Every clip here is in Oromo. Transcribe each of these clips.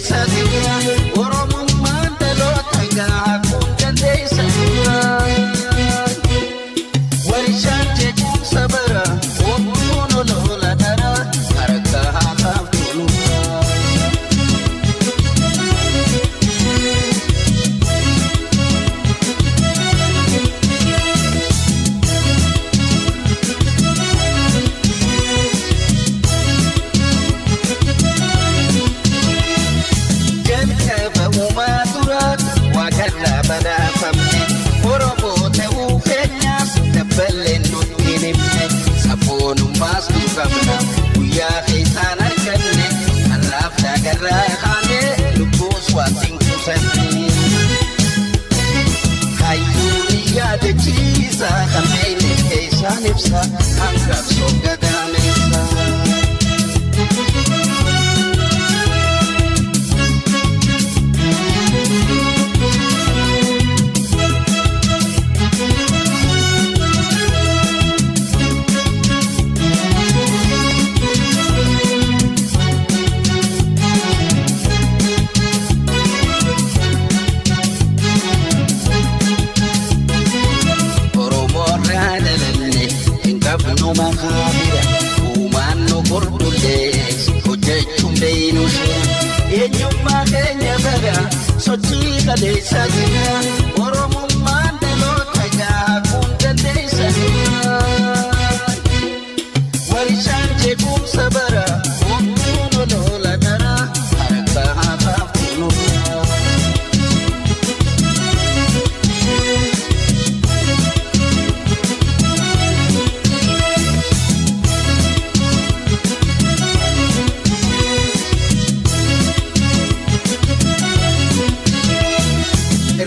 kaleessa jira. Oromummaan dhaloota gaafuun dandeessa jira. Warshaan jeequmsa bara oomtuun olola dara harka haqaaf toludha. Jalqaba uumaa duraatu waaqarraa badhaafamne Oromoo ta'uu keenyaas dabballeen nutti hin himne sabboonummaas nu qabna guyyaa keessaan arganne har'aaf daagarraa kaanee lubbuus waan hin kuusanne. Hayyuun yaadachiisa kan beekne keessaan ibsa hangaaf sooggadaameessa. Oromoorraa dhalanne hin qabnu maqaa bira uumaan nu qulqullees hojjechuun beeynu shira eenyummaa keenya bara sochii kaleessa jira Oromummaan dhaloota gaafuun dandeessa jira. Warshaan jeequmsa bara oomtuun olola dara harka haqaaf toludha.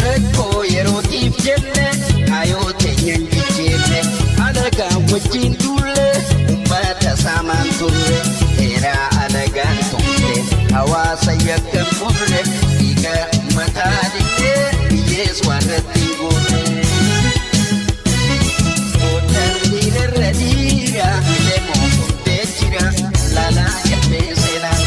Rakkoo yerootiif jenne kaayoo teenya hin jijjiirre alagaan wajjin duulle uummata saamaan turre heeraa alagaan tumte hawaasa yakkan furre dhiiga mataa dhiqnee biyyees waan irratti hin guurre. Boodaan dhiirarra dhiira lemoo hundee jira laalaa galmee seenaa.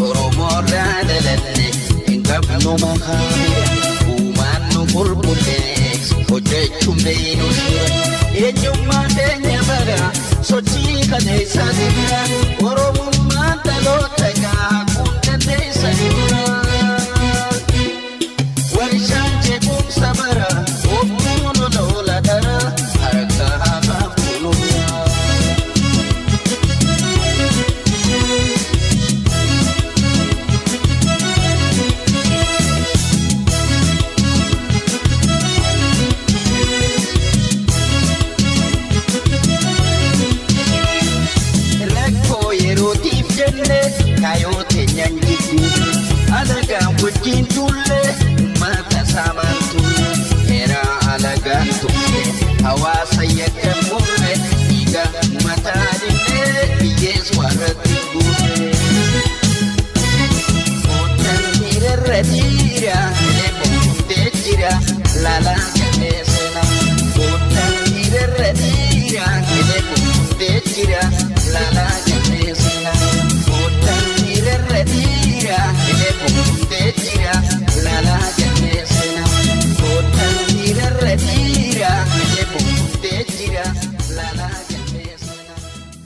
Oromoorraa dhalanne hin qabnu maqaa bira uumaan nu qulqullees hojjechuun beeynu shira eenyummaa keenya bara sochii kaleessa jira Oromummaan dhaloota gaafuun dandeessa jira. Warshaan jeequmsa bara oomtuun olola dara harka haqaaf toludha. Rakkoo yerootiif jenne kaayoo teenya hin jijjiirre alagaan wajjin duulle uummata saamaan turre heeraa alagaan tumte hawaasa yakkan